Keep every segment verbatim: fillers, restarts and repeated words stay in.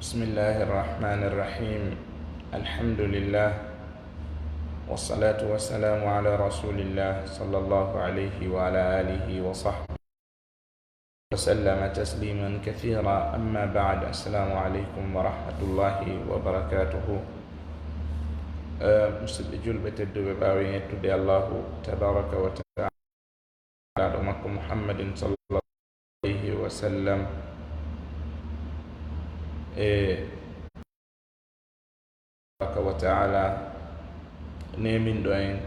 بسم الله الرحمن الرحيم. الحمد لله، والصلاة والسلام على رسول الله، صلى الله عليه وعلى آله وصحبه وسلم تسليما كثيرا. أما بعد، السلام عليكم ورحمة الله وبركاته. Eh, musidɓe julɓe tedduɓe, ɓaawo en yettude Allahu tabaraka wa taala, nulaaɗo makko Muhammadin sallallahu alayhi wa sallam, e tabaraka wa taala, neeminɗo en,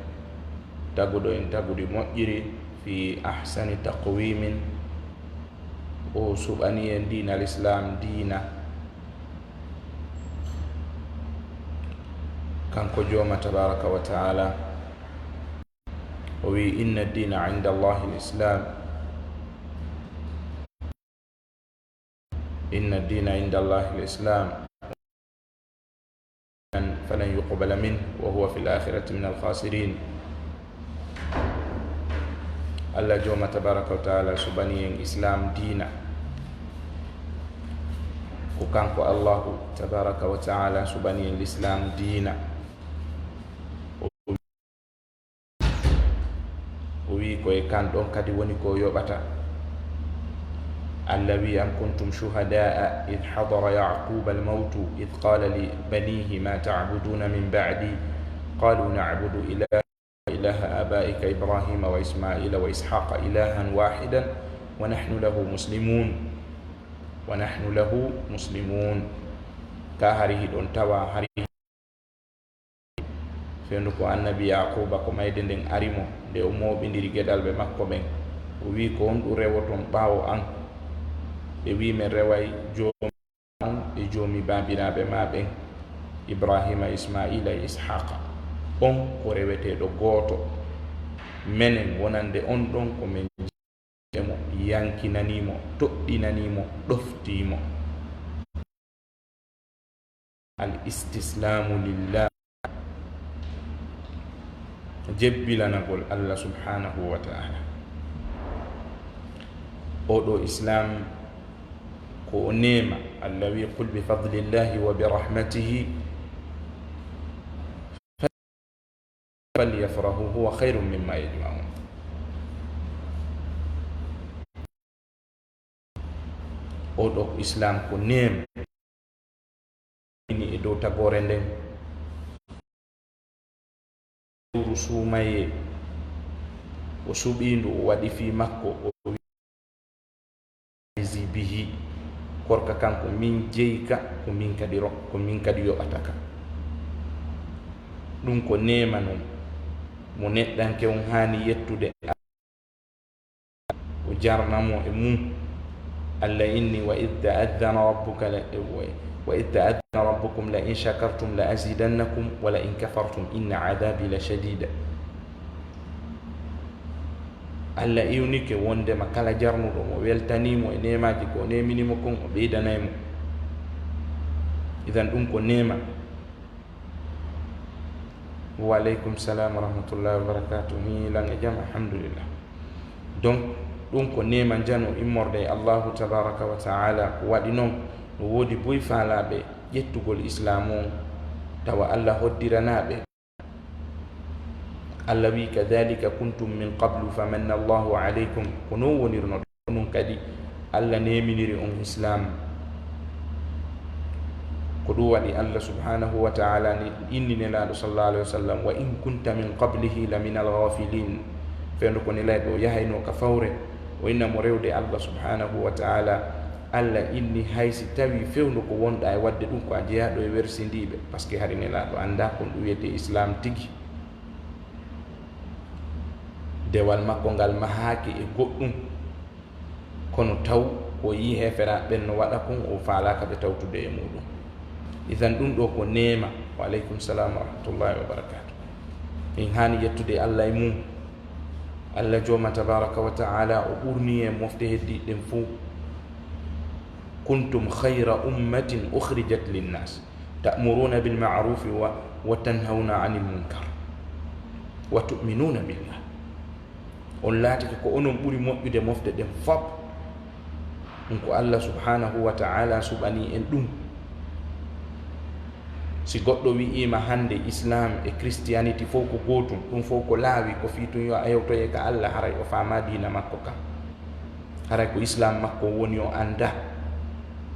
taguɗo en tagudi moƴƴiri, fi ahsani taqwimin, o suɓani en diina Lislaam diina, kanko Jooma tabaraka wa taala. O wi, "Inna dina inda Allahi l-Islam. Inna dina inda Allahi l-Islam. Falan yuqbala min wa huwa fil akhirati min al-khasirin." Allah Jooma tabaraka wa taala suɓani en Islam diina. Ko kanko Allahu tabaraka wa taala suɓani en Lislaam diina. O wi, ko e kan ɗon kadi woni ko yoɓata. Allah wi, "Am kuntum shuhada'a idh hadara Yaquba al-mawtu idh qala li banihi ma ta'buduna min ba'di? Qalu na'budu ilaha, ilaha abaika Ibrahima wa Ismaila wa Ishaqa ilahan wahidan wa nahnu lahu muslimun. Wa nahnu lahu muslimun." Ka hari hiɗon tawa hari fewndo ko annabi Yaquuba, ko mayde nden ari mo, nde o mooɓindiri geɗalɓe makko ɓen. O wi'i, "Ko honɗum rewoton ɓaawo an?" Ɓe wi'i, "Men reway Joomi on e Joomi baabiraaɓe maa ɓen, Ibraahiima, Ismaa'iila e Ishaaqa. On ko reweteeɗo gooto. Menen wonande on ɗon ko men mo, yankinanii mo, toɗɗinanii mo, ɗoftii mo." Al istislaamu lillah, jebbilanagol Allah subhaanahu wa ta'ala. Oo ɗoo Islaam ko o neema. Allah wi'i, "Qul bi fadlillahi wa bi rahmatihi falyafrahu huwa khayrun mimma yajma'un." Oo ɗoo Islaam ko neema. Ini e dow tagoore nden. Lewru suumayee, o suɓii ndu, o waɗi fii makko, o wi'i, "Jaazi bihi, korka kan ko min jeyi ka, ko min kadi ro-, ko min kadi yoɓata ka." Ɗum ko neema non mo neɗɗanke on haani yettude. O jarna mo e mum. Allah inni, "Wa idh ta'adhana rabbuka la, wa, wa idh ta'adhana rabbukum la in shakartum la azidannakum wa la in kafartum inna adhabi la shadid." Allah iwnike wondema kala jarnuɗo mo, weltanii mo e neemaaji ko o neemini mo kon, o ɓeydanay mo. Idan ɗum ko neema. Wa aleykum salam wa rahmatullahi wa barakatuh. Mi lan e jam, alhamdulillah. Donc, ɗum ko neema njano immorde e Allahu tabaraka wa ta'ala. Ko waɗi non, no woodi buy faalaaɓe ƴettugol Islaam on, tawa Allah hoddiranaa ɓe. Allah wi, "Kadhalika kuntum min qablu famanna Allahu alaykum." Ko non wonirno ɗon, onon kadi Allah neeminiri on Islaam. Ko ɗum waɗi Allah subhanahu wa ta'ala ni inni Nelaaɗo sallallahu alayhi wa sallam, "Wa in kunta min qablihi la minal ghafilin." Fewndo ko Nelaaɗo o yahayno ka fawre, o inna mo rewde Allah subhanahu wa ta'ala. Allah inni hay si tawi fewndo ko wonɗaa e waɗde ɗum ko a jeyaaɗo e wersindiiɓe, parce que hari Nelaaɗo anndaa kon ɗum wiyetee Islaam tigi. Dewal makko ngal mahaaki e goɗɗum, kono taw ko o yii heeferaaɓe ɓen no waɗa kon, o faalaaka ɓe tawtude e muɗum. Idan ɗum ɗoo ko neema. Wa aleykum salam wa rahmatullahi wa barakatuh. En haani yettude Allah e mum. Allah Jooma tabaraka wa ta'ala o ɓurni en mofte heddiiɗe ɗen fuu. "Kuntum khayra ummatin ukhrijat linnas, ta'muruna bil ma'rufi wa, wa tanhawna anil munkar, wa tu'minuna billah." On laatike ko onon ɓuri moƴƴude mofte ɗen fop. Ɗum ko Allah subhanahu wa ta'ala suɓanii en ɗum. Si goɗɗo wi'iima hannde Islam e Christianity fof ko gootum, ɗum fof ko laawi, ko fii tun yo a hewtoye ka Allah, haray o faamaa diina makko kan. Haray ko Islam makko woni o anndaa,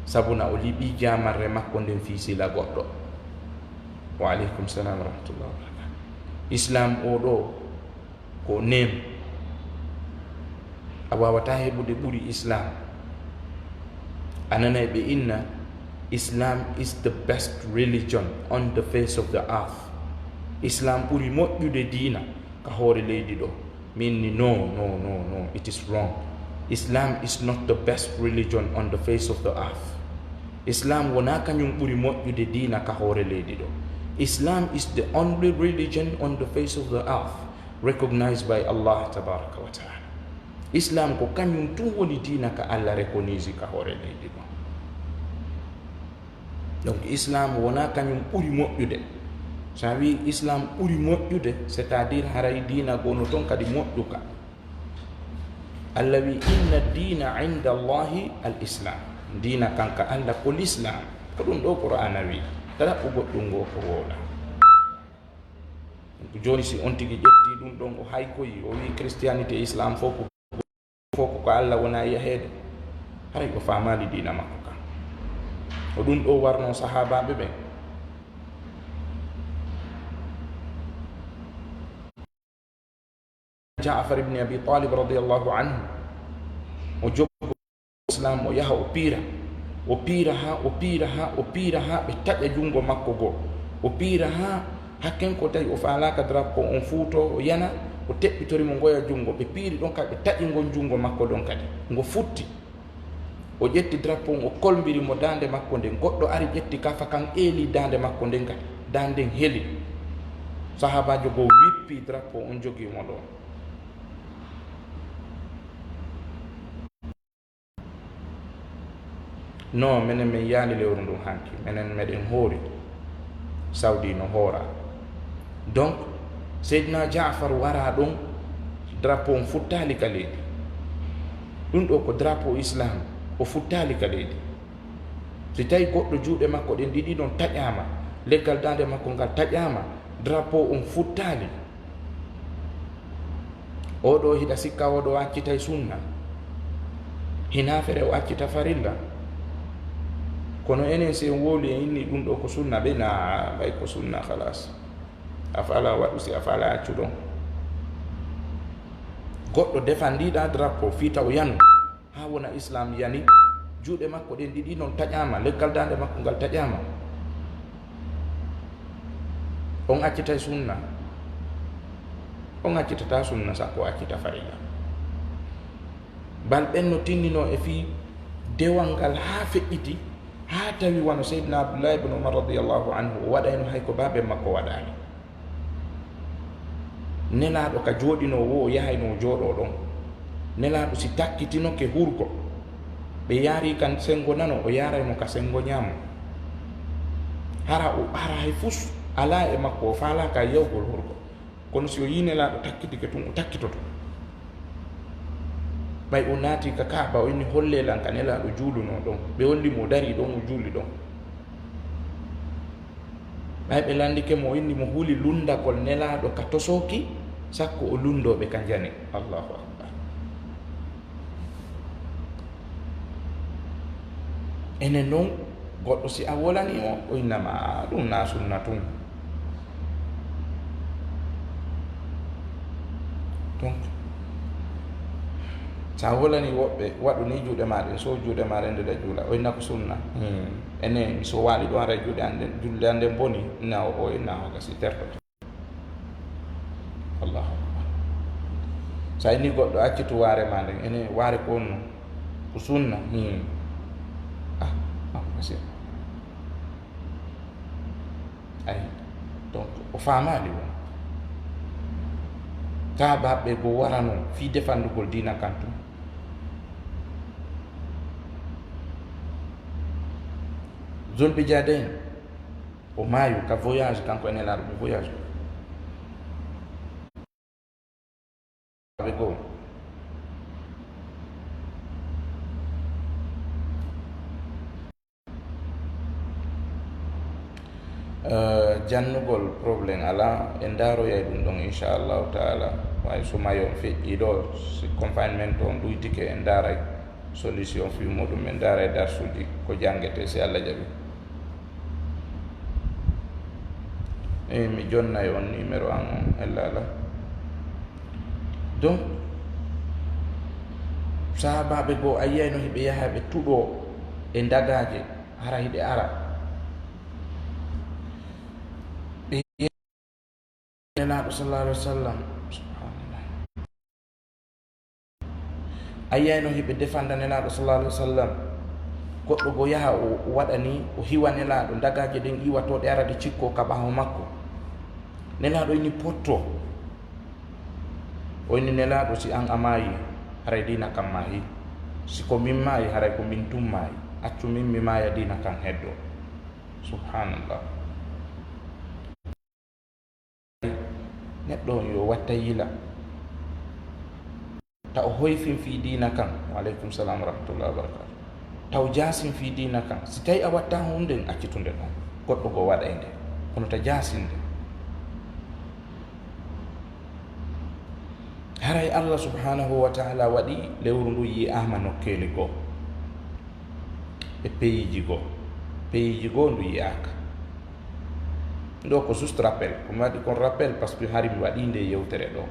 sabuna o liɓii jaamarre makko nden fii sila goɗɗo. Wa aleykum salam wa rahmatullahi wa barakatuh. Islam o ɗoo ko name. A waawataa heɓude ɓuri Islam. A nanay ɓe inna, "Islam is the best religion on the face of the earth." Islam ɓuri moƴƴude diina ka hoore leydi ɗoo. Min ni, "No, no, no, no, it is wrong. Islam is not the best religion on the face of the earth." Islam wonaa kañum ɓuri moƴƴude diina ka hoore leydi ɗoo. Islam is the only religion on the face of the earth recognized by Allah tabaraka wa ta'ala. Islam ko kañum tun woni diina ka Allah rekonisi ka hoore leydi ɗoo. Donc, Islam wonaa kañum ɓuri moƴƴude. So a wii Islam ɓuri moƴƴude, c'est-à-dire haray diina gono ton kadi moƴƴuka. Allah wi, "Inna diina inda Allahi al Islam." Diina kan ka Allah ko l'Islam. Ko ɗum ɗoo Qur'aana wi. Tara ko goɗɗum ngoo ko woola. Jooni, si on tigi ƴetti ɗum ɗon, o haykoyi, o wi Christianity e Islam fof ko, fof ko, ko Allah wona yaheede, haray o faamaali diina makko kan. Ko ɗum ɗo warno sahaabaaɓe ɓen. Jaafar ibn Abi Talib radiyallahu anhu, o jokki Islam, o yaha, o piira, o piira haa, o piira haa, o piira haa ɓe taƴa junngo makko goo. O piira haa hakken ko tawi o faalaaka drapeau on fuuto, o yana, o teɓɓitori mo ngoya junngo. Ɓe piiri ɗon kadi, ɓe taƴi ngon junngo makko ɗon kadi. Ngo futti. O ƴetti drapeau on, o kolmbiri mo daande makko nden. Goɗɗo ari ƴetti kafa kan, eeli daande makko nden kadi. Daande nden heli. Sahaabaajo goo wippi drapeau on, jogii mo ɗon. No, menen men yaali lewru ndun hanki, menen meɗen hoori, Saudi no hoora. Donc, Seydina Jaafar wara ɗon, drapeau on futtaali ka leydi. Ɗum ɗo ko drapeau Islam, o futtaali ka leydi. Si tawi goɗɗo juuɗe makko ɗen ɗiɗi ɗon taƴaama, leggal daande makko ngal taƴaama, drapeau on futtaali. Oɗo hiɗa sikka oɗo accitay sunna? Hinaa fere o accita farilla. Kono enen si en wowli en inni ɗum ɗo ko sunna, ɓe na ɓay ko sunna, halas. A faala waɗu si a faala accu ɗon. Goɗɗo defandiɗa drapeau fii taw yanu. Haa wona Islam yani, juuɗe makko ɗen ɗiɗi non taƴaama, leggal daande makko ngal taƴaama. On accitay sunna? On accitataa sunna, sakko o accita farilla. Bal ɓen no tinninoo e fii dewal ngal haa feƴƴiti, haa tawi wano Seydina Abdullahi ibn Umar radiyallahu anhu, o waɗayno hay ko baaben makko waɗaani. Nelaaɗo ka jooɗinoo woo, o yahayno o jooɗoo ɗon. Nelaaɗo si takkitinoke hurgo, ɓe yaari kan senngo nano, o yaaray mo ka senngo ñaamo. Hara o, hara hay fus alaa e makko, o faalaaka yawgol hurgo. Kono si o yii Nelaaɗo takkitike tun, o takkitoto. Ɓay o naati ka Kaaba, o inni, "Hollee lan ka Nelaaɗo juulunoo ɗon." Ɓe holli mo o darii ɗon, o juuli ɗon. Ɓay ɓe lanndike mo, o inni mo huli lunndagol Nelaaɗo ka tosooki, sakko o lunndoo ɓe ka njane. Allahu Akbar. Enen non, goɗɗo si a wolanii mo, o inna ma, "Ah, ɗum na sunna tun." Donc, sa wolanii woɓɓe, waɗu ni juuɗe ma ɗen, so juuɗe ma ɗen nde ɗa juula, o inna ko sunna. Hmm. Enen, so waali ɗo, haray juuɗe an ɗen, julde an ɗen boni, na o, o inna o gasi tertoto. Allahu Akbar. Sa inni goɗɗo accitu waare ma nden, ene waare ko honno? Ko sunna. Hmm. Ah, ah, monsieur. Ay, donc, o faamaali won. Kaa baɓɓe go warano fii defandugol diina kan tun. Zul Bijadain, o maayu ka voyage, kanko e Nelaaɗo ɓe voyage. Ɓe goo. Eh, jannugol, problème alaa, en ndaaroyay ɗum ɗon, inchallahu taala. Way so mayo on feƴƴii ɗo, si confinement on ɗuytike, en ndaaray solution fii muɗum, en ndaaray darsuuji ko janngetee, si Allah jaɓi. Eh, mi jonnay on numéro an on, ella alaa. Donc, sahaabaaɓe goo, a yiyay no hiɓe yaha ɓe tuɗoo e ndagaaje, hara hiɓe ara. Ɓe Nelaaɗo sallallahu alaihi wasallam. Subhanallah. A yiyayno hiɓe defanda Nelaaɗo sallallahu alaihi wasallam. Goɗɗo go yaha o waɗani, o hiwa Nelaaɗo, ndagaaje ɗen iwa to ɗe ara ɗe cikko ka ɓaawo makko. Nelaaɗo ini potto. O ini Nelaaɗo, si an a maayi, haray diina kan maayi. Si ko min maayi, haray ko min tun maayi. Accu min mi maaya, diina kan heddo. Subhanallah. Neɗɗo on yo watta yila. Ta o hoyfin fii diina kan. Wa alaikum salam wa rahmatullahi wa barakatuh. Ta o jaasin fii diina kan. Si tawi a watta hunden, accitunde ɗon. Goɗɗo go waɗay nde. Kono ta jaasinde. Haray Allah subhanahu wa ta'ala waɗi lewru ndu yi'aama nokkeeli goo. E peyiiji goo. Peyiiji goo ndu yi'aaka. Ɗo ko juste rappel. Ko mi waɗi kon rappel parce que hari mi waɗi nde yewtere ɗo.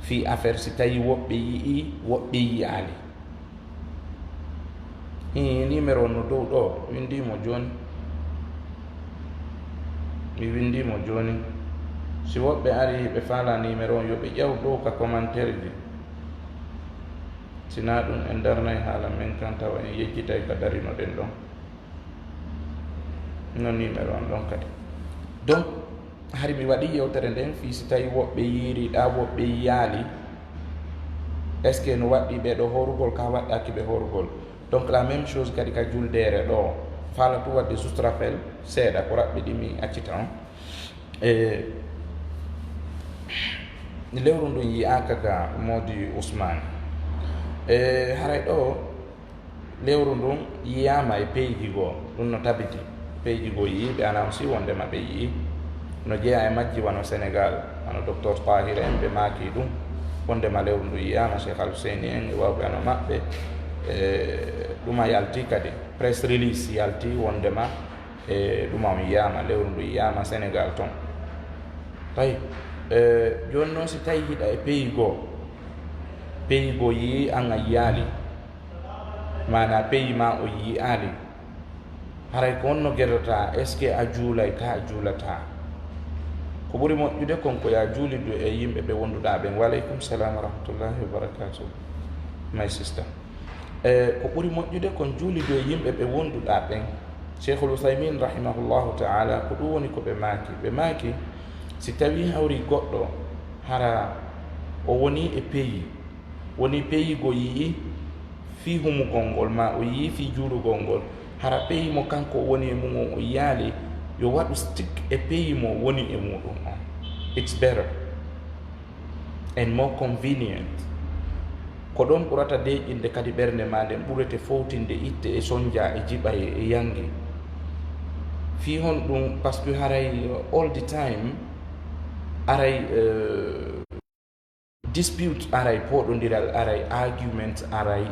Fii affaire si tawi woɓɓe yi'i, woɓɓe yi'aali. Hii, numéro on no dow ɗo. Winndii mo jooni. Mi winndii mo jooni. Si woɓɓe ari ɓe faala numéro on, yo ɓe ƴaw dow ka commentaire ji. Si naa ɗum en darnay haala men kan tawa en yejjitay ka darino ɗen ɗon. No numéro on ɗon kadi. Donc, hari mi waɗi yewtere nden fii si tawi woɓɓe yiiri ɗa, woɓɓe yiyaali. Est-ce que no waɗɗi ɓe ɗo horugol ka waɗɗaki ɓe horugol? Donc, la même chose kadi ka juldeere ɗo. Faala tu waɗde juste rappel seeɗa ko raɓɓiɗi mi accita on. E lewru ndun yi'aaka ka Modi Ousmane. E haray ɗo, lewru ndun yiyaama e peyiiji goo, ɗun no tabiti. Peyiiji goo yi'iiɓe ana aussi wondema ɓe yi'i. No jeyaa e majji wano Sénégal, wano Docteur Tahir en, ɓe maaki ɗun. Wondema lewru ndun yiyaama, Cheikh Al Husseini en e wawɓe ano maɓɓe. E ɗuma yalti kadi, press release yalti wondema e ɗuma on yiyaama, lewru ndun yiyaama Sénégal ton. Tawi, e jooni non si tawi hiɗa e peyi goo, peyi goo yi'i an a yiyaali, maanaa peyi maa o yi'aali. Haray ko honno gedoɗaa, est-ce que a juulay ka a juulataa? Ko ɓuri moƴƴude kon ko yo a juulidu e yimɓe ɓe wonduɗaa ɓen. Wa alaikum salam wa rahmatullahi wa barakatuh, my sister. E ko ɓuri moƴƴude kon juulidu e yimɓe ɓe wonduɗaa ɓen. Cheikhul Uthaymin rahimahullahu ta'ala, ko ɗum woni ko ɓe maaki. Ɓe maaki, si tawii hawri goɗɗo hara o wonii e peyi, woni peyi goo yi'i fii humugol ngol, maa o yi'i fii juulugol ngol, hara peyi mo kanko o woni e mum on o yiyaali, yo waɗu stick e peyi mo woni e muɗum on. It's better and more convenient. Ko ɗon ɓurata deeƴinde kadi ɓernde maa nden, ɓurete fowtinde itte e sonja e jiɓa e, e yangi. Fii honɗum? Parce que haray all the time, aray, eh, dispute aray, pooɗondiral aray, argument aray,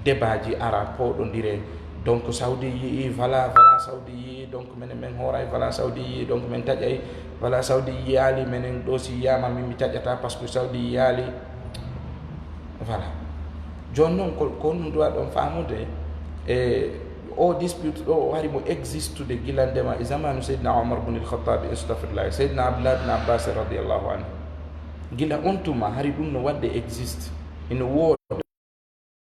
debaaji ara pooɗondire. Donc, Saudi yi'i, voilà, voilà, Saudi yi'i, donc, menen men hooray, voilà, Saudi yi'i, donc, men taƴay, voilà, Saudi yiyaali, menen ɗo si yiyaama, min mi taƴata, parce que Saudi yiyaali. Voilà. Jooni non, ko, ko ɗum duwa ɗon faamude, e o dispute ɗo, o hari mo existude gila ndema e zamanu Seydina Omar bun il Khattab, astafirullah, Seydina Abdullah bin Abbas radiyallahu anhu. Gila on tuma, hari ɗum no waɗde exist. Ino wooda.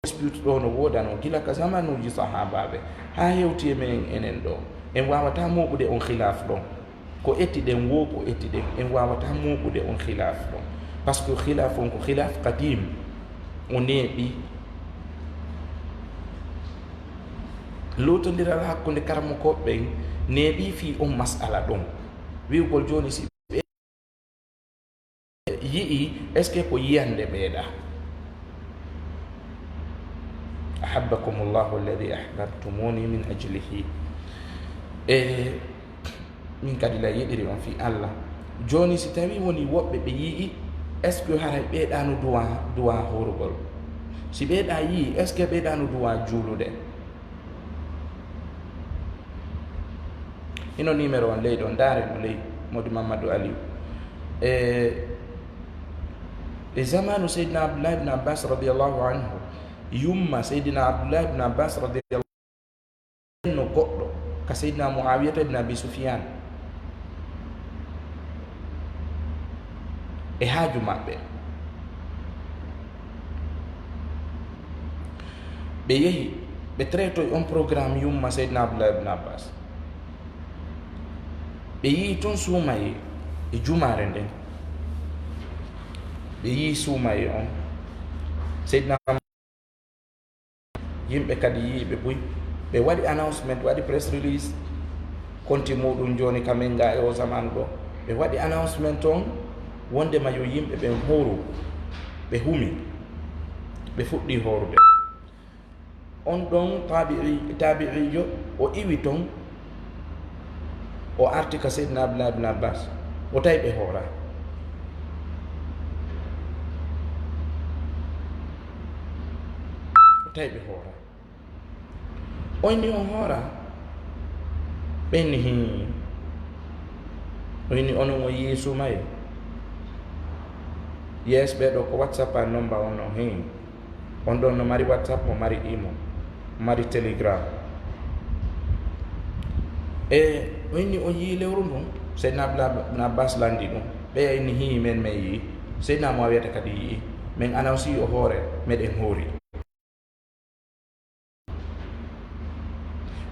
Dispute ɗo no woodano gila ka zamanuuji sahaabaaɓe haa hewti e menen enen ɗo. En waawataa mooɓude on khilaaf ɗon. Ko etiɗen woo ko etiɗen, en waawataa mooɓude on khilaaf ɗon. Parce que khilaaf on ko khilaaf qadim. O neeɓi. Lootondiral hakkunde karamokooɓe ɓen neeɓi fii on mas'ala ɗon. Wi'ugol jooni si yi'i, est-ce que ko yiyande ɓeeɗa? Ahabbakumullahu alladhi ahbabtumuni min ajlihi. E Min kadi la yiɗiri on fii Alla. Jooni, si tawii wonii woɓɓe ɓe yi'i, est-ce que haray ɓeyɗaano duwaa, duwaa hoorugol? Si ɓeyɗaa yi'i, est-ce que ɓeyɗaano duwaa juulude? Hino numéro on ley ɗon, ndaare mo ley, Modi Mamadou Aliou. E, e zamaanu Seydina Abdullah ibn Abbas radiyallahu anhu, yumma Seydina Abdullah ibn Abbas radiyallahu no goɗɗo ka Seydina Muawiyata ibn Abi Sufyan e haaju maɓɓe. Ɓe yehi, ɓe traitoy on programme yumma Seydina Abdullah ibn Abbas. Ɓe yi'i tun suumaye e jumaare nden. Ɓe yi'i suumaye on. Seydina Yimɓe kadi yi'i ɓe buy. Ɓe waɗi announcement, waɗi press release, konti muɗum jooni ka men ga e o zamanu ɗo. Ɓe waɗi announcement on wondema yo yimɓe ɓen hooru. Ɓe humi. Ɓe fuɗɗi hoorude. On ɗon taabi'i-, taabi'iijo, o iwi ton, o arti ka Seydina Abdullah ibn Abbas, o tawi ɓe hoora. O tawi ɓe hoora. O inni on hoora? Ɓe inni, "Hii." O inni, "Onon o yi'i suumaye?" "Yes, ɓee ɗoo ko WhatsApp an nomba on non, hii." On ɗon no mari WhatsApp, mo mari Imo, mari Telegram. E o inni on yi'i lewru ndun? Seydina Abdullah ibn Abbas landi ɗum. Ɓeya inni hii men men yi'i. Seydina Muawiyata kadi yi'i. Men anawsi o hoore, meɗen hoori.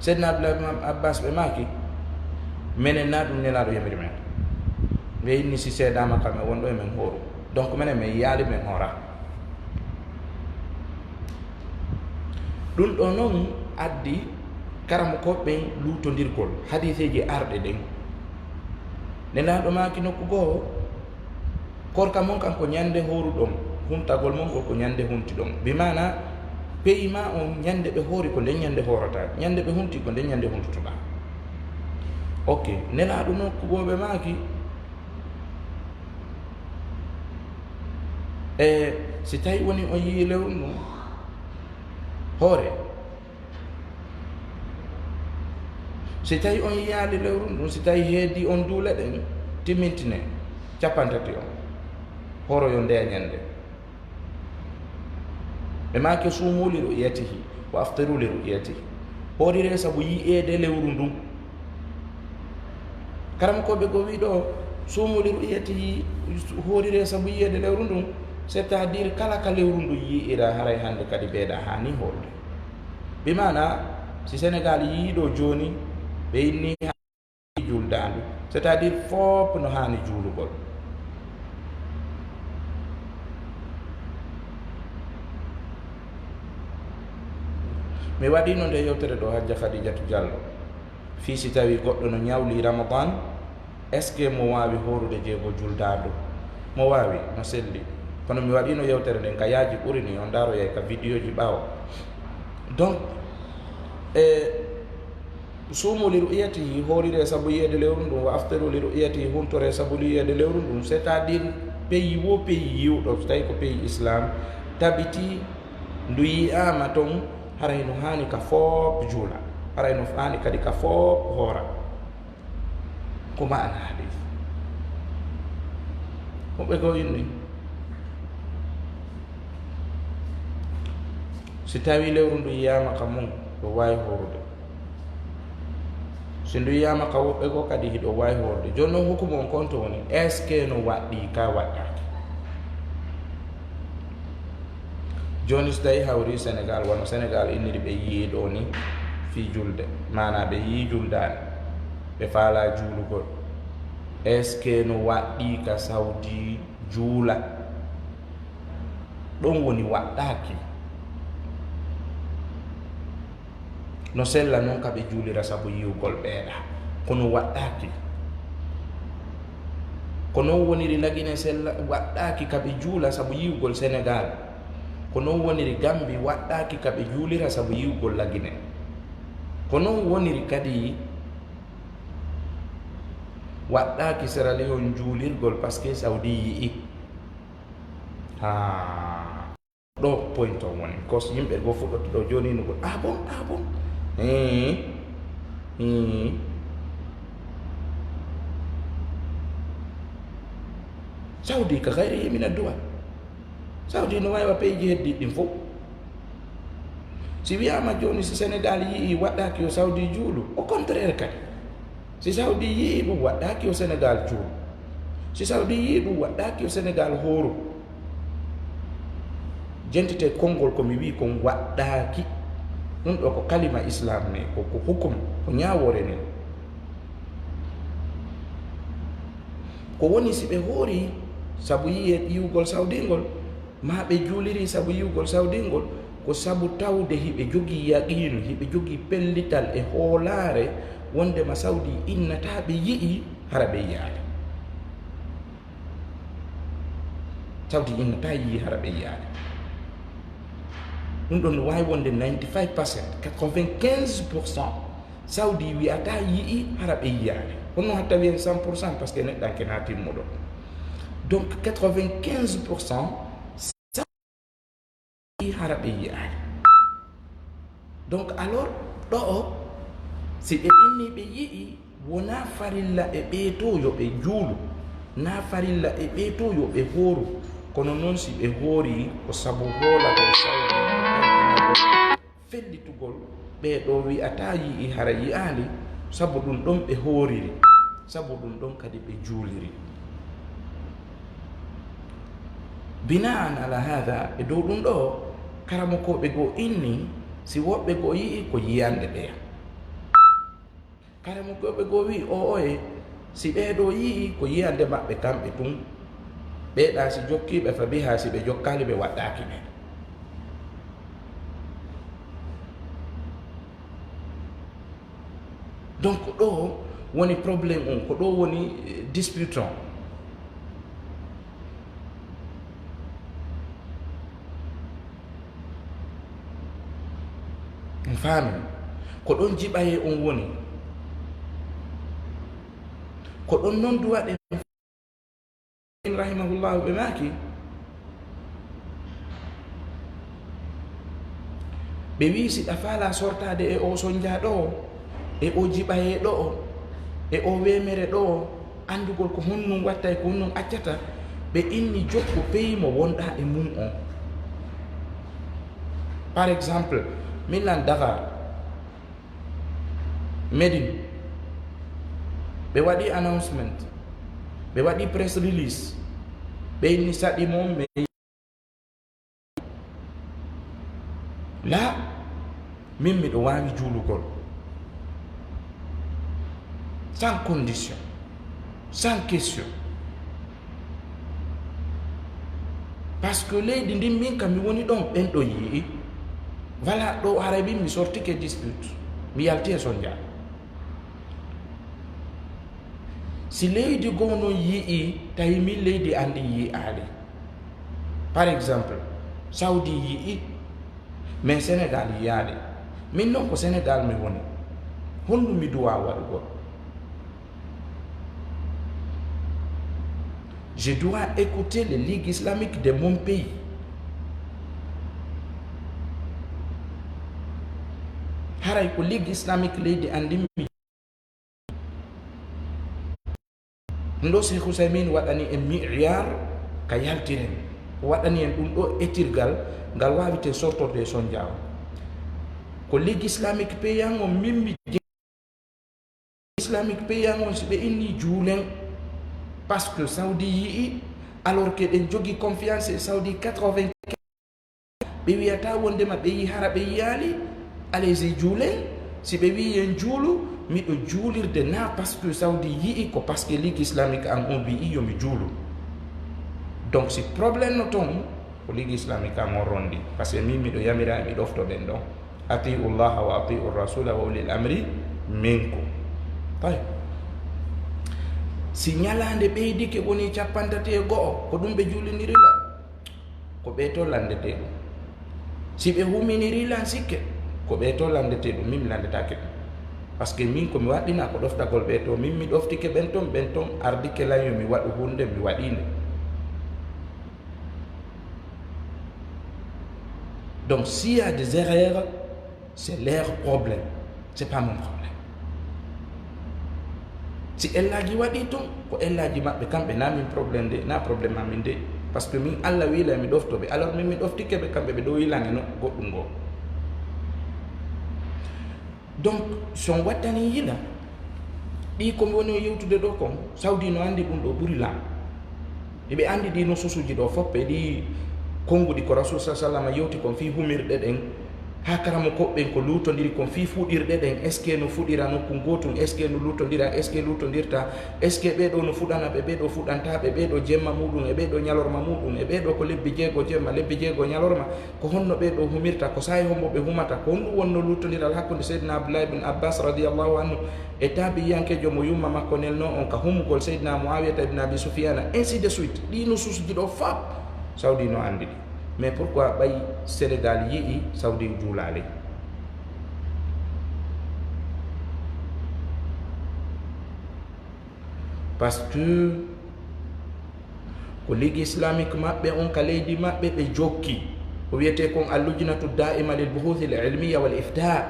Seydina Abdullah ibn Abbas ɓe maaki, menen na ɗum Nelaaɗo yamiri men. Ɓe inni si seedaama kam e wonɗo e men hooru. Donc menen men yaali men hoora. Ɗum ɗo non addi karamokooɓe ɓen luutondirgol hadiiseeji arɗe ɗen. Nelaaɗo maaki nokku goo, korka mon kan ko ñande hooruɗon, huntagol mon ngol ko ñande huntiɗon. Bi maana, peyi ma on ñande ɓe hoori ko nden ñande hoorata, ñande ɓe hunti ko nden ñande huntutoɗa. Ok, Nelaaɗo nokku goo ɓe maaki, E si tawi woni on yi'i lewru ndun hoore, si tawi on yi'aali lewru ndun, si tawi heedi on duule ɗen, timmintine cappanɗe tati on, hooro yo nde ñande. Ɓe maaki, "Suumu li ru'yatihi, wa aftiru li ru'yatihi." Hoorire sabu yi'eede lewru ndun. Karamokooɓe goo wi'i ɗoo, "Suumu li ru'yatihi", hoorire sabu yi'eede lewru ndun. C'est-à-dire, kala ka lewru ndun yi'ira, haray hande kadi ɓeyɗa haani hoorude. Bi maana, si Senegal yi'i ɗoo jooni, ɓe inni juldaandu, c'est-à-dire fof no haani juulugol. Mi waɗiino nde yewtere ɗo, Hajja Khadijatu Diallo, fii si tawi goɗɗo no ñawli Ramadan, est-ce que mo waawi hoorude jeego juldaandu? Mo waawi, no selli. Kono mi waɗiino yewtere nden ka yaaji ɓuri ni, on ndaaroyay ka vidéo ji ɓaawo. Donc, e, "Suumu li ru'yatihi", hoorire sabu yi'eede lewru ndun, "wa aftiru li ru'yatihi", huntore sabu yi'eede lewru ndun, c'est-à-dire pays wo pays yi'uɗo, so tawi ko pays islam, tabiti ndu yi'aama ton, haray no haani ka fof juula, haray no haani kadi ka fof hoora. Ko maana hadis. Ko ɓe ko inni. Si tawi lewru ndu yi'aama ka mon, ɗo waawi hoorude. Si ndu yi'aama ka woɓɓe goo kadi, hiɗo waawi hoorude. Jooni non, hukumu on konto woni, est-ce que no waɗɗii ka waɗɗaaki? Jooni, si tawi hawri Senegal, wano Senegal inniri ɓe yi'i ɗoo ni fii julde, maanaa ɓe yi'i juldaani, ɓe faalaa juulugol, est-ce que no waɗɗii ka Saudi juula? Ɗon woni waɗɗaaki. No sella non ka ɓe juulira sabu yi'ugol ɓeyɗa, kono waɗɗaaki. Ko non woniri Lagine sella, waɗɗaaki ka ɓe juula sabu yi'ugol Senegal. Ko non woniri Gambi, waɗɗaaki ka ɓe juulira sabu yi'ugol Lagine. Ko non woniri kadi, Waɗɗaaki Sierra Leone juulirgol parce que Saudi yi'i. Ha. Ɗo point on woni. Cause yimɓe goo fuɗɗoto ɗo jooni no go, "Ah bon, ah bon?" Hii. Hii. Saudi ka gayri min adduwal. Saudi no waawi wa peeji heddiiɗi ɗin fof. Si wiyaama jooni, si Senegal yi'i waɗɗaaki yo Saudi juulu, au contraire kadi. Si Saudi yi'i ɗum, waɗɗaaki yo Senegal juulu. Si Saudi yi'i ɗum, waɗɗaaki yo Senegal hooru. Jentite konngol ko mi wi'i kon waɗɗaaki. Ɗum ɗo ko kalima Islam ni, ko, ko hukum, ko ñaawoore ni. Ko woni si ɓe hoori sabu yi'e-, yi'ugol Saudi ngol, maa ɓe juuliri sabu yi'ugol Saudi ngol, ko sabu tawde hiɓe jogii yaqiinu, hiɓe jogii pellital e hoolaare wondema Saudi innataa ɓe yi'i hara ɓe yi'aali. Saudi innataa yi'i hara ɓe yi'aali. Ɗum ɗon no waawi wonde ninety-five percent, quatre-vingt-quinze pour cent. Saudi wi'ataa yi'i hara ɓe yi'aali. Kono hatta wi'en cent pour cent parce que neɗɗanke na timmuɗo. Donc quatre-vingt-quinze pour cent Saudi yi'i hara ɓe yi'aali. Donc alors ɗo o, si ɓe inni ɓe yi'i, wonaa farilla e ɓee to yo ɓe juulu, naa farilla e ɓee to yo ɓe hooru. Kono noon si ɓe hoori ko sabu hoolagol Saudi fellitugol ɓee ɗo wi'ataa yi'i hara yi'aali, sabu ɗum ɗon ɓe hooriri, sabu ɗum ɗon kadi ɓe juuliri. Bina'an ala haada, e dow ɗum ɗo, karamokooɓe goo inni, si woɓɓe goo yi'i ko yiyannde ɓeya. Karamokooɓe goo wi'i, "Oo'oye, si ɓee ɗoo yi'i ko yiyannde maɓɓe kamɓe tun, ɓee ɗaa si jokkii ɓe fa bihaa, si ɓe jokkaali ɓe waɗɗaaki ɓe." Donc ɗoo woni problème on, ko ɗoo woni, eh, dispute on. On faami? Ko ɗon jiɓayee on woni. Ko ɗon non duwaɗen rahimahullahu ɓe maaki, ɓe wi'i, "Si ɗa faalaa sortaade e oo sonjaa ɗoo, e oo jiɓayee ɗoo, e oo weemere ɗoo, anndugol ko honɗun watta e ko honɗun accata," ɓe inni, "Jokku peyi mo wonɗaa e mun on." Par exemple, min lan Dakar, Médine, ɓe waɗi announcement, ɓe waɗi press release, ɓe inni saɗi mo, mais la, min miɗo waawi juulugol sans condition, sans question. Parce que leydi ndin, min kam mi woni ɗon, ɓen ɗo yi'i. Voilà, ɗo haray min mi sortike dispute, mi yalti e sonja. Si leydi goo non yi'i, tawi min leydi an ndin yi'aali. Par exemple, Saudi yi'i, mais Sénégal yi'aali. Min non ko Sénégal mi woni. Honɗun mi duwaa waɗugol? Je dois écouter les ligues islamiques de mon pays. Haray ko ligue islamique leydi an ndin mi. Ɗum ɗo Cheikh Ousaymin waɗani en mi'yar ka yaltiren. O waɗani en ɗum ɗo etirgal ngal waawiten sortorde e sonjaawo. Ko ligue islamique paysan on min mi Islamique paysan on, si ɓe inni juulen, parce que Saudi yi'i, alors que ɓen jogii confiance e Saudi quatre-vingt-quinze, ɓe wi'ataa wondema ɓe yi'i hara ɓe yi'aali, allez-y juulen, si ɓe wi'i en juulu, miɗo juulirde na parce que Saudi yi'i, ko parce que Ligue Islamique an on wi'i yo mi juulu. Donc si problème no ton, ko Ligue Islamique an on rondi, parce que min miɗo yamira e mi ɗofto ɓen ɗon. Atiu llaha wa atiu rasula wa ulil amri minkum. Tawi si ñalaande ɓeydike woni cappantati e go'o, ko ɗum ɓe juuliniri lan? Ko ɓee to lanndetee ɗum. Si ɓe huminiri lan sikke, ko ɓee to lanndetee ɗum, min mi lanndetaake ɗum. Parce que min ko mi waɗɗina ko ɗoftagol ɓe to, min mi ɗoftike ɓen ton, ɓen ton ardike lan yo mi waɗu hunde, mi waɗi nde. Donc, s'il y a des erreurs, c'est leur problème, c'est pas mon problème. Si ellaji waɗi ton, ko ellaji maɓɓe kamɓe, na min problème de, na problème amin de. Parce que min Allah wiila mi ɗofto ɓe, alors min mi ɗoftike ɓe, kamɓe ɓe ɗo wiilane no goɗɗum goo. Donc, si on wattani yila, ɗi ko mi woni o yewtude ɗo kon, Saudi no anndi ɗum ɗo ɓuri lan. Eɓe anndi ɗi nususuji ɗo fof, e ɗi konnguɗi ko Rasul sa sallam yewti kon fii humirɗe ɗen, haa karamokooɓe ɓen ko luutondiri kon fii fuɗirɗe ɗen, est-ce que no fuɗira nokku gootum, est-ce que no luutondira, est-ce que luutondirta, est-ce que ɓee ɗo no fuɗana ɓe, ɓee ɗo fuɗanta ɓe, ɓee ɗo jemma muɗum, e ɓee ɗo ñalorma muɗum, e ɓee ɗo ko lebbi jeego jemma, lebbi jeego ñalorma, ko honno ɓee ɗo humirta, ko saa'i hombo ɓe humata, ko honɗum wonno luutondiral hakkunde Seydina Abdullah ibn Abbas radiyallahu anhu, e taabi'iyankeejo mo yumma makko nelnoo on ka humugol Seydina Muawiyata ibn Abi Sufyana, ainsi de suite. Ɗii nususuji ɗo fop, Saudi no anndi ɗi. Mais pourquoi ɓay Sénégal yi'i Saudi juulaali? Parce que ko Ligue Islamique maɓɓe on ka leydi maɓɓe ɓe jokki. Ko wiyetee kon Al-Lujnatu Da'ima lil Buhuthi al Ilmiya wal Ifta.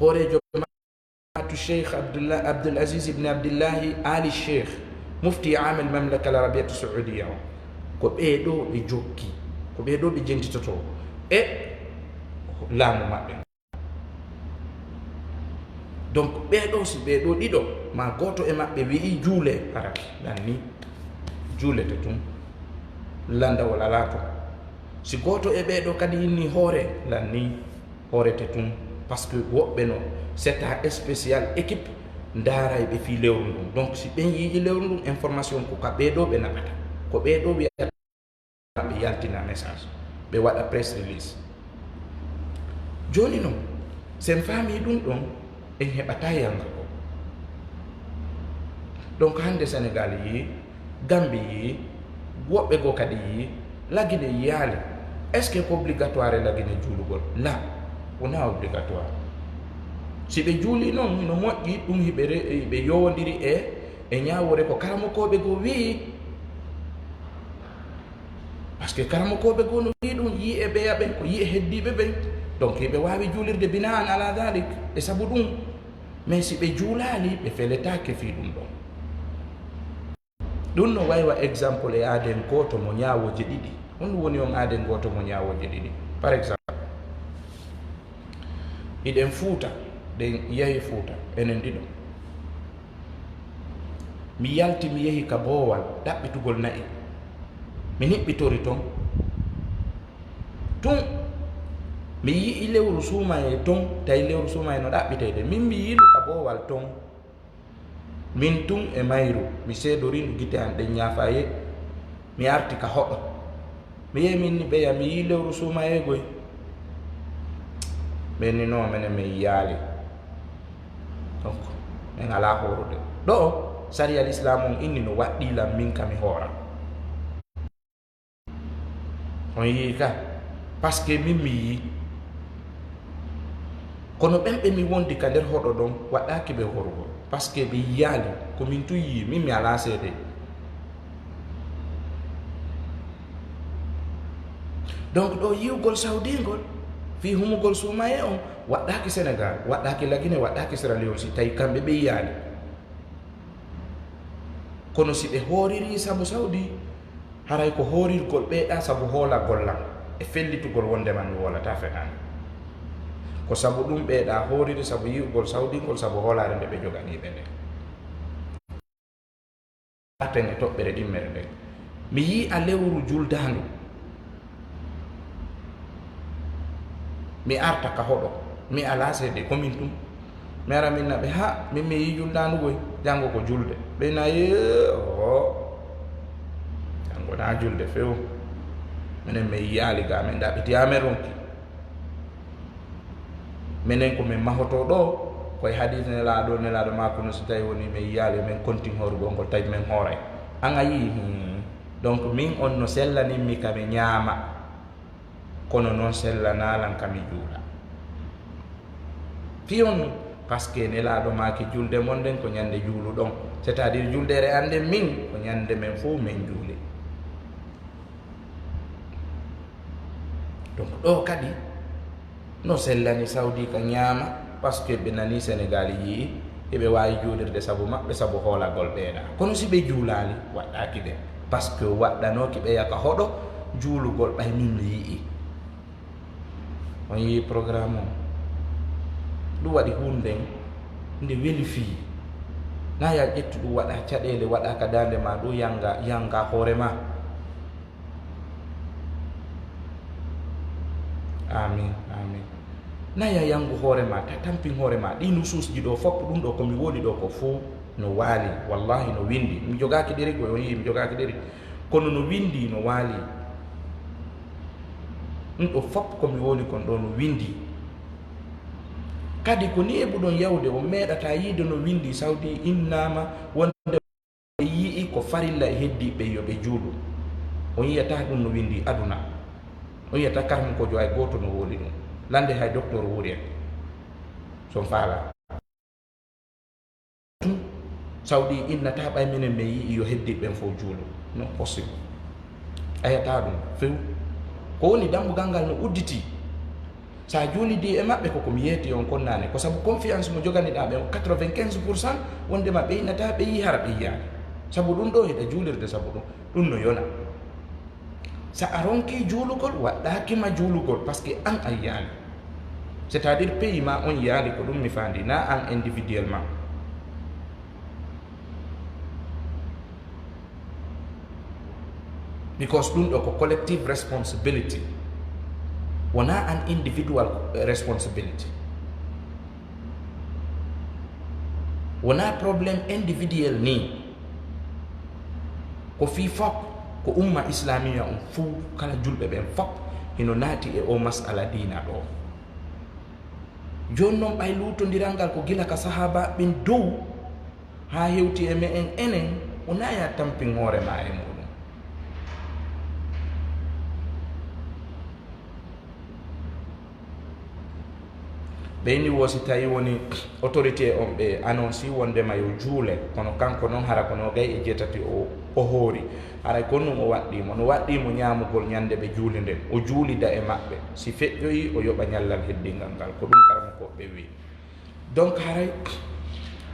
Hooreejo Cheikh Abdullah, Abdul Aziz ibn Abdillahi Ali Cheikh, mufti am al mamlaka al arabiyatu saudiya o. Ko ɓee ɗo ɓe jokki, ko ɓee ɗo ɓe jentitoto e laamu maɓɓe. Donc, ɓee ɗo, si ɓee ɗo ɗiɗo, ma gooto e maɓɓe wi'i juule, araki, lan ni, juulete tun, landawol alaa tun. Si gooto e ɓee ɗo kadi inni hoore, lan ni, hoorete tun, parce que woɓɓe no, c'est un spécial équipe, ndaaray ɓe fii lewru ndun. Donc, si ɓen yi'i lewru ndun, information ko ka ɓee ɗo ɓe naɓata. Ko ɓee ɗo wi'ata ɓe yaltina message, ɓe waɗa press release. Jooni non, si en faamii ɗun ɗon, en heɓataa yanga ko. Donc, hannde Senegal yi'i, Gambi yi'i, woɓɓe goo kadi yi'i, Lagine yi'aali. Est-ce que ko obligatoire e Lagine juulugol? La, wonaa obligatoire. Si ɓe juulii non, no moƴƴi, ɗun hiɓe re-, hiɓe yowondiri e, e ñaawoore ko karamokooɓe goo wi'i. Parce que karamokooɓe goo no wi'i ɗun, yi'i e ɓeya ɓen, ko yi'i e heddiiɓe ɓen. Donc, hiɓe waawi juulirde bina'an ala dhalik, e sabu ɗun. Mais si ɓe juulaali, ɓe feletaake fii ɗun ɗon. Ɗun no waywa exemple e aaden gooto mo ñaawooje ɗiɗi. Honɗun woni on aaden gooto mo ñaawooje ɗiɗi? Par exemple, hiɗen Fuuta, ɗen yahi Fuuta, enen ɗiɗo. Mi yalti, mi yehi ka boowal ɗaɓɓitugol na'i. Mi niɓɓitori ton. Tun, mi yi'i lewru suumayee ton, tawi lewru suumayee no ɗaɓɓiteyde. Min mi yi'i ndu ka boowal ton. Min tun e mayru, mi seedorii ndu gite an ɗen ñaafayee. Mi arti ka hoɗo. Mi yehi min ni ɓeya, mi yi'i lewru suumayee goy. Ɓen ni non, menen men yi'aali. Donc, men alaa hoorude. Ɗoo, sariyal Islaam on inni no waɗɗii lan min ka mi hoora. On yi'i ka? Parce que min mi yi'i. Kono ɓen ɓe mi wondi ka nder hoɗo ɗon, waɗɗaaki ɓe horugol. Parce que ɓe yi'aali, ko min tun yi'i, min mi alaa seedee. Donc, ɗoo yi'ugol Saudi ngol, fii humugol suumayee on, waɗɗaaki Senegal, waɗɗaaki Lagine, waɗɗaaki Sierra Leone, si tawi kamɓe ɓe yi'aali. Kono si ɓe hooririi sabu Saudi, haray ko hoorirgol ɓee ɗaa sabu hoolagol lan e fellitugol wonndema mi hoolataa fenaande. Ko sabu ɗun ɓee ɗaa hooriri sabu yi'ugol Saudi ngol sabu hoolaare nde ɓe joganii ɓe nden. Aten e toɓɓere ɗimmere nden. Mi yi'a lewru juldaandu. Mi arta ka hoɗo. Mi alaa seedee, ko min tun. Mi ara min na ɓe, ha, min mi yi'i juldaandu goy. Janngo ko julde. Ɓe na, yee, oo. Janngo na julde few. Menen men yi'aali ga, men ɗaɓɓiti amen ronki. Menen ko men mahotoo ɗoo, ko e hadiis Nelaaɗo, Nelaaɗo maako no si tawi woni men yi'aali, men kontin hoorugol ngol, tawi men hooray. An a yi'i? Hmm. Donc, min on no sellanin mi ka mi ñaama, kono non sellanaa lan ka mi juula. Fii on, Parce que Nelaaɗo maaki julde mon nden ko ñande juuluɗon. C'est-à-dire juldeere an nden min ko ñande men fow men juuli. Donc ɗoo kadi no sellani Saudi ka ñaama, parce que ɓe nanii Sénégal yi'i eɓe waawi juulirde sabu maɓɓe, sabu hoolagol ɓeeɗa. Kono si ɓe juulaali, waɗɗaaki ɓe. Parce que waɗɗanooki ɓe yaka hoɗo juulugol ɓay min mi yi'i. On yi'i programme on. Ɗum waɗi huunde nde weli fii. Na ya ƴettu ɗum waɗa caɗeele, waɗa ka daande ma, ɗum yanga, yanga hoore ma. Amin, amin. Na ya yangu hoore ma, ta tampin hoore ma. Ɗi nusuusji ɗo fof, ɗum ɗo ko mi woni ɗo ko fof no waali. Wallahi no windi. Mi jogaaki ɗeri ko on yi'i, mi jogaaki ɗeri. Kono no windi no waali. Ɗum ɗo fof ko mi woni kon ɗo no windi. Kadi ko ni e buɗon yawde, on meeɗata yiide no windi Saudi innaama wonde ɓe yi'i ko farilla e heddi ɓe yo ɓe juulu. On yiyata ɗum no windi aduna. On yiyata karmukojo hay gooto no woli ɗum. Lande hay docteur wuuri en. Son faala. Tun Saudi innata ɓay minen men yi'i yo heddi ɓen fof juulu. Non possible. Ayata ɗum few. Ko woni dambugal ngal no udditi. Sa juulidi e maɓɓe ko ko mi yeeti on konnaane. Ko sabu confiance mo joganiɗa ɓe quatre-vingt-quinze pour cent wondema ɓe innata ɓe yi'i hara ɓe yi'aani. Sabu ɗum ɗo hiɗa juulirde sabu ɗum. Ɗum no yona. Sa a ronkii juulugol, waɗɗaaki ma juulugol, parce que an a yiyaali. C'est-à-dire pays ma on yiyaali, ko ɗum mi faandi, na an individuellement. Because ɗum ɗo ko collective responsibility. Wona an individual responsibility. Wona problème individuel ni. Ko fii fop, ko umma islamiya on fuu, kala julɓe ɓen fop, hino naati e o masala diina ɗo. Jooni non, ɓay luutondiral ngal ko gila ka sahaaba ɓen dow, haa hewti e me'en enen, o naya tampin hoore ma e muɗum. Ɓeyni wo si tawi woni autorité on ɓe annonce wondema yo juule, kono kanko non hara ko noogay e jeetati o, o hoori. Haray ko ɗum o waɗɗimo, no waɗɗimo ñaamugol ñande ɓe juuli nden, o juulida e maɓɓe. Si feƴƴoyi, o yoɓa ñallal heddingal ngal. Ko ɗum karamokooɓe ɓe wi. Donc haray,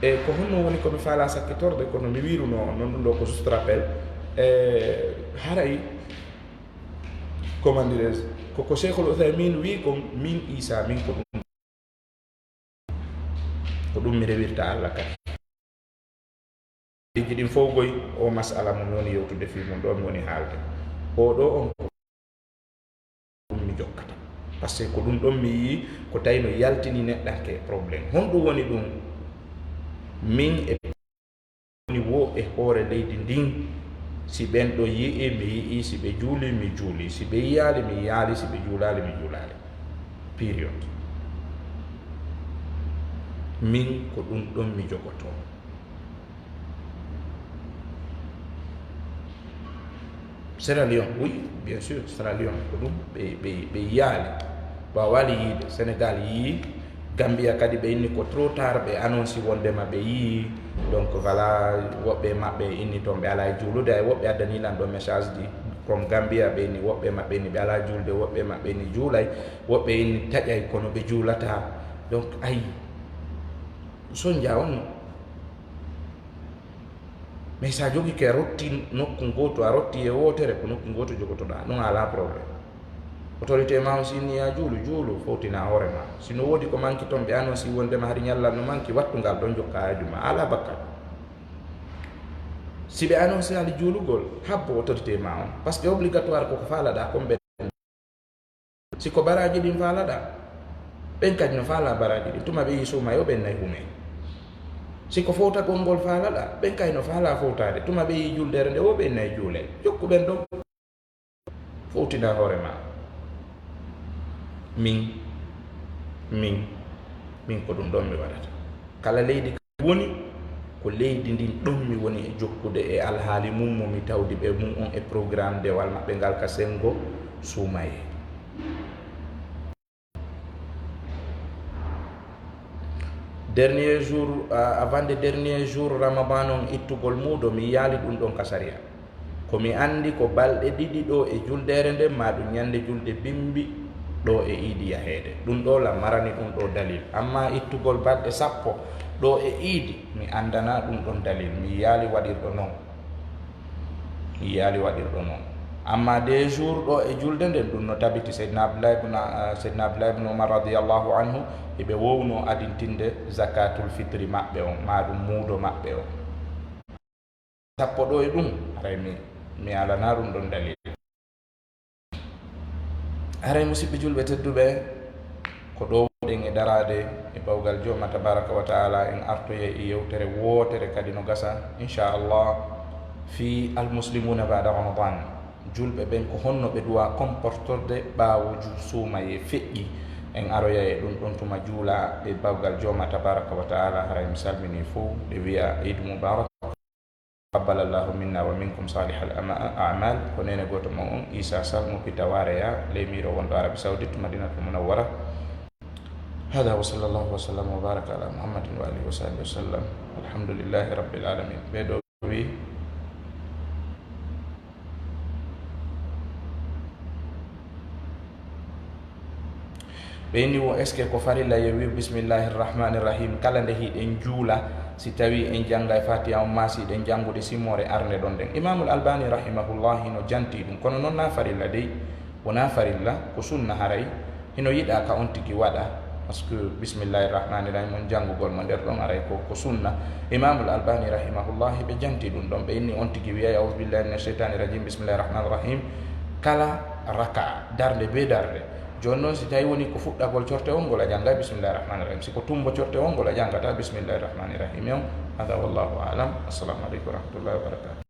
e ko honno woni ko mi faala sakkitorde, kono mi wiruno non ɗum ɗo ko juste rappel. E haray, comment dirais-je, ko, ko Cheikhul Uthaymin wi kon, min Isa, min ko ɗum, ko ɗum mi rewirta Allah kadi. Piiji ɗin fow goy, o masala mo mi woni yewtude fii mum ɗo, mi woni haalde. O ɗo on ko ɗum mi jokkata. Parce que ko ɗum ɗon mi yii, ko tawi no yaltini neɗɗanke e problème. Honɗum woni ɗum? Min e woni wo e hoore leydi ndin, si ɓen ɗo yi'i, mi yi'i, si ɓe juuli, mi juuli, si ɓe yiyaali, mi yiyaali, si ɓe juulaali, mi juulaali. Period. Min ko ɗum ɗon mi jogotoo. Sierra Leone, oui, bien sûr, Sierra Leone ko ɗum ɓe, ɓe, ɓe yiyaali. Ɓe waawaali yiide. Sénégal yii, Gambia kadi ɓe inni ko trop tard, ɓe annonce wondema ɓe yii. Donc voilà, woɓɓe maɓɓe inni toon ɓe alaa e juulude, ay woɓɓe addani lan ɗo message ji. Comme Gambia ɓe inni woɓɓe maɓɓe inni ɓe alaa juulde, woɓɓe maɓɓe inni juulay, woɓɓe inni taƴay kono ɓe juulataa. Donc ayi, sonja on no. Mais sa jogike a rotti nokku ngootu, a rotti e wootere, ko nokku ngootu jogotoɗaa. Ɗum alaa problème. Autorité ma on, si inni ya juulu, juulu, fowtina hoore ma. Si no woodi ko manki toon, ɓe annonce wondema hari ñallal no manki, wattu ngal ɗon, jokka haaju ma. Alaa bakkat. Si ɓe annonce ali juulugol, habbo autorité ma on. Parce que obligatoire ko ko faalaɗaa kon ɓe. Si ko baraaji ɗin faalaɗaa, ɓen kadi no faalaa baraaji ɗin. Tuma ɓe yii suumay o, ɓen nay humee. Si ko fowtagol ngol faalaɗaa, ɓen kay no faalaa fowtaade. Tuma ɓe yii juldeere nde o, ɓen nay juulee. Jokku ɓen ɗon. Fowtinaa hoore maa. Min, min, min ko ɗum ɗon mi waɗata. Kala leydi woni, ko leydi ndin ɗon mi woni e jokkude e alhaali mum mo mi tawdi ɓe mum on e programme dewal maɓɓe ngal ka senngo suumayee. Dernier jour, ah, avant de dernier jour Ramadan on, ittugol muudo, mi yiyaali ɗum ɗon ka sariya. Ko mi anndi ko balɗe ɗiɗi ɗo e juldeere nden, maa ɗum ñande julde bimbi ɗo e iidi yaheede. Ɗum ɗo la marani ɗum ɗo dalil. Amma ittugol balɗe sappo ɗo e iidi, mi anndana ɗum ɗon dalil. Mi yiyaali waɗirɗo non. Mi yiyaali waɗirɗo non. Amma deux jours ɗo e julde nden, ɗum no tabiti. Seydina Abdullah ibn, ah, Seydina Abdullah ibn Umar radiyallahu anhu, hiɓe wowno adintinde zakatul fitri maɓɓe on, maa ɗum muudo maɓɓe on. Sappo ɗo e ɗum, haray mi, mi alana ɗum ɗon dalil. Haray, musidɓe julɓe tedduɓe, ko ɗo wonɗen e daraade e bawgal Jooma tabaraka wa taala, en artoyay e yewtere wootere kadi no gasa, inchallah, fii almuslimuna ba'da Ramadan. Julɓe ɓen, ko honno ɓe duwa comportorde ɓaawo ju-, suumayee feƴƴi? En aroyay e ɗum ɗon tuma juula e bawgal Jooma tabaraka wa taala. Haray mi salmini fow, ɓe wiya Eid Mubarak. Taqabbalallahu minna wa minkum salihal ama-, a'mal. Ko neene gooto mon on, Isa Sall mo Pita Wareya, leemiiɗo wonɗo Arabie Saoudite, Madinatul Munawwara. Hada wa sallallahu wa sallam wa baraka ala Muhammadin wa alihi wa sahbihi wa sallam. Alhamdulillahi rabbil alamin. Ɓe ɗo wi. Ɓe inni wo, est-ce que ko farilla yo wi'u bismillahi rahmani rahim kala nde hiɗen juula, si tawi en janngay Fatiha on, maa si hiɗen janngude simmoore arnde ɗon nden? Imamul Albani rahimahullah hino janti ɗum, kono non na farilla dey, wona farilla, ko sunna haray. Hino yiɗa ka on tigi waɗa, parce que bismillahi rahmani rahim on, janngugol mo nder ɗon, aray ko, ko sunna. Imamul Albani rahimahullah, ɓe janti ɗum ɗon, ɓe inni on tigi wiyay, "A'udhu billahi minash shaitani rajim, bismillahi rahmani rahim," kala raka, darnde be darnde. Jooni non, si tawi woni ko fuɗɗagol cortewol ngol, a janngay bismillahi rahmani rahim. Si ko tumbo cortewol ngol, a janngata bismillahi rahmani rahim on. Hada wallahu a'lam. Assalamu aleykum wa rahmatullahi wa barakatuh.